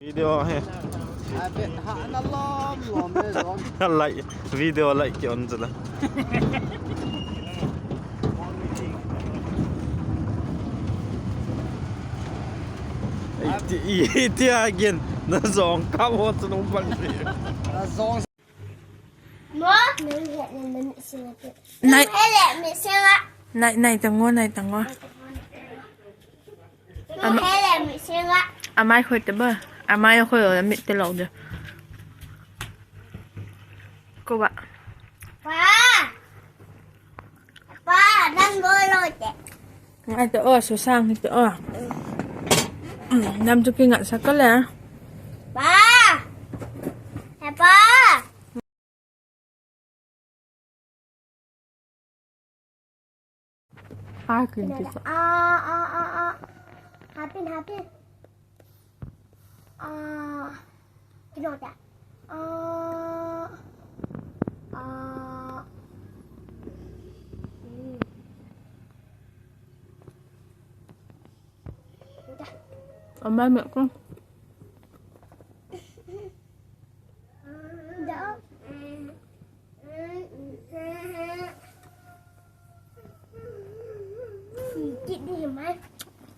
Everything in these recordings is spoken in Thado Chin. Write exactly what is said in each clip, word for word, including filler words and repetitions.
Video hi. Abe, ha, na lom, lom le lom. Like, video like ki on chu la. Iti, iti again. Na jong ka wo chu nung bang si. Na jong. Mo, nai, nai, nai, tang ngo, nai, tang ngo. Ama, amai khoi te ba. Amai khoi lo, mit te lo de. Ko ba. Pa. Pa, nang go lo te. Ngai te o, su sang te o. Nam chu ki ngat sa ka le. Pa. Pa. Hakin kisa. Ah, ah, ah, ah. Hapin, hapin. Ah, kino ta. Ah, ah. Hmm. Amai me ko.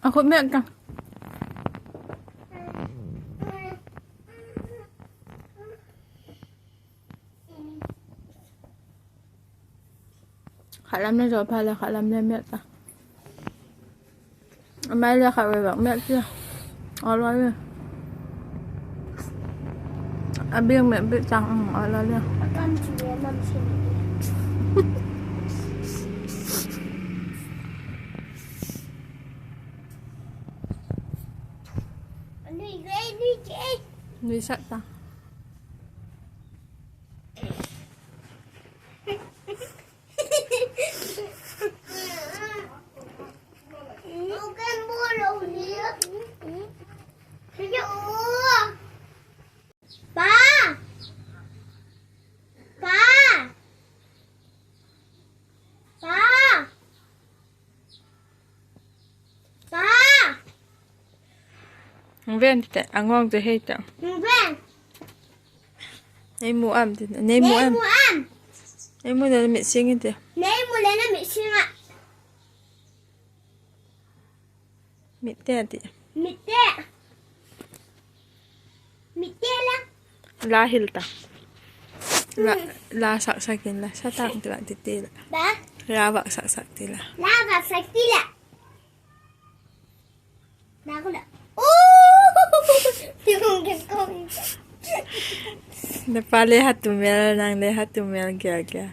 Ako me ka. Khat lam le jo pha le, khat lam le miat ta. Amai le khat ve bak miat tia. Alo le. Abing miat bit chang, um, alo le. Nui sat ta. Pa! Pa! Pa! Pa! Ven te, angong te hei te. Ven. Nei mu am te, nei mu am. Nei mu am. Nei mu le mit sing te. Nei mu le na mit sing a. Mit te ti. Mit te. Mit te la. La hil ta. La, hmm. La sak sak in la. Sa tang ti la ti ti la. Ba? La vak sak sak ti la. La vak sak ti la. Na ko la. Oh! Ti kong ke kong. Na pa le hatu mel, nang le hatu mel gel gel.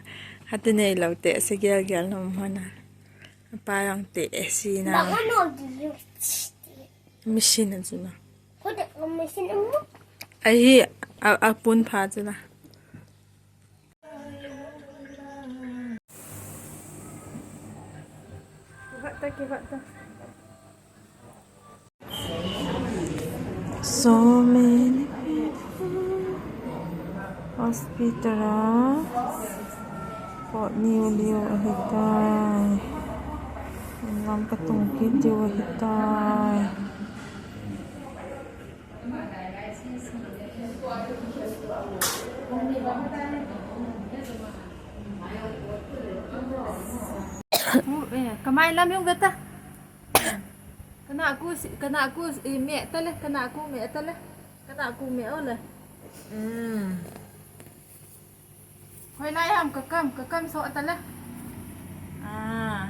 Hatu nei lo te se gel gel nom hona. Pa jong te si na. Ba ko no di. Machine chu na. Ko de machine mo. Ahi, a, a pun pha chu na. Kibat ta, kibat ta. So many people. Hospital a pot niu liu ahitai. Lam katung kit diu ahitai. Kamai lam jong veta. Kana ku si, kana ku si, eh, me ta le, kana ku me ta le. Kana ku me o le. Hmm. Hoilai ham kakam, kakam so ta le. Ah.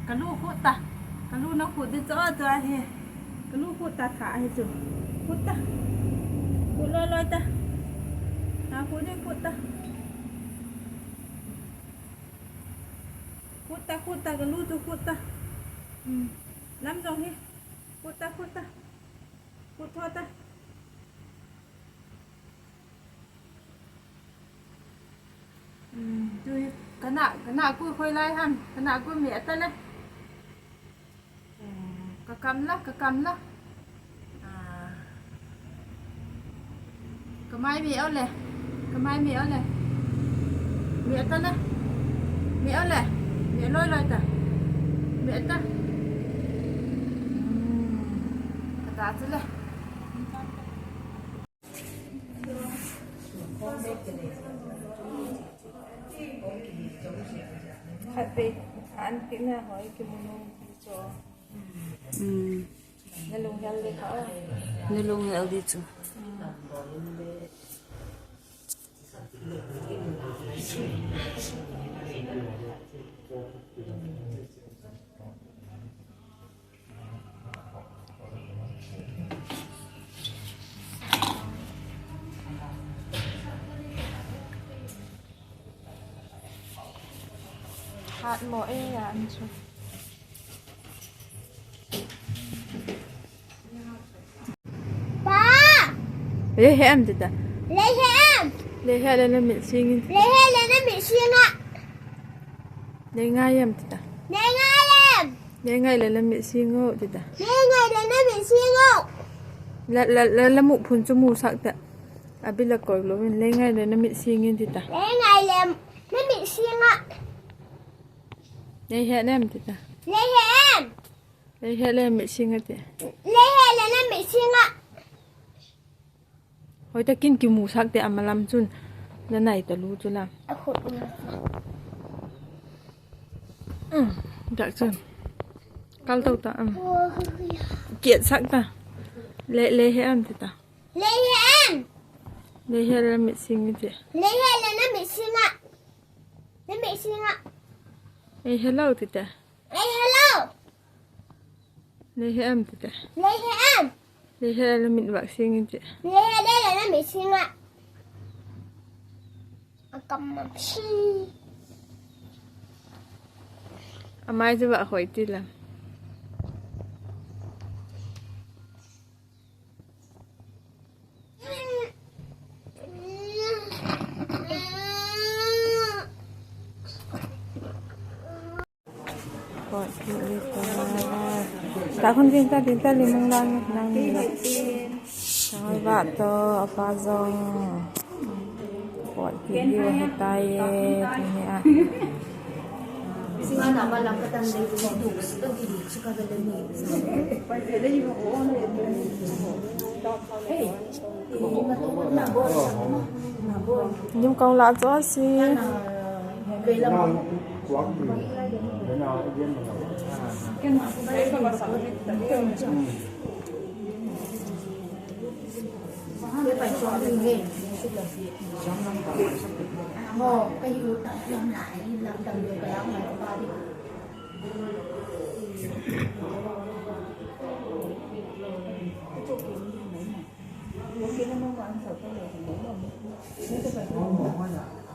Kalu khu ta. Kalu na khu di cho cho hi. Kalu khu ta tha hi chu. Khu ta. Khu loi loi ta. Na khu ni khu ta. Khu ta, khu ta, kalu chu khu ta. Hmm. Lam jong hi. Khu ta, khu ta. Khu tho ta. Hmm, tu hi kana, kana ku hoilai ham, kana ku me ta le. Hmm, kakam la, kakam la. Ah. Kamai me o le, kamai me o le. Me ta le, me o le, me loi loi ta. Me ta. Hmm, kata chu le. Khat vei an tina hoi kimu nom chu. Hmm. Na lunghel di kha. Na lunghel di chu. Hat mo e ya an chu. Pa! Lei he em tita. Lei he em. Lei he le na mit sing in. Lei he le na mit sing a. Lei ngai em tita. Lei ngai em. Lei ngai le na mit sing o tita. Lei ngai le na mit sing o. La, la, la, la mu phun chu mu sak ta. Abi la koi lo in lei ngai le na mit sing in tita. Lei ngai le na mit sing a. Lei he em tita. Lei he em. Lei he le mit sing a ti. Lei he le na mit sing a. Hoi ta kin kimu sak te amalam chun. Na nai ta lu chu la. A khut um. Um, dak chun. Kal to ta am. Kiat sak ta. Le, lei he em ti ta. Lei he em. Lei he le mit sing ti. Lei he le na mit sing a. Na mit sing a. Ei hello ti ta. Ei hello. Lei he em tita. Lei he em. Lei he le mit vak sing in ti. Lei he le le na mit sing a. A kam ma si. Amai chu vak hoi ti la. Kot kit ta. Ta khun tin ta, tin ta, limung lang, lang ni la. Sangoi ba to, apa jong. Kot kit diu ahi tai e, tuni a. Singa na ma lang ka tan dei tu duk, duk, duk, duk, duk, duk, duk. Lim kong la cho si.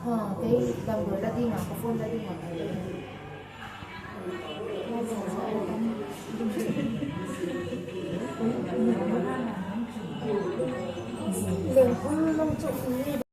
Ha, kei number la ding a, ka phone la ding a. Lengkhul long chu ni.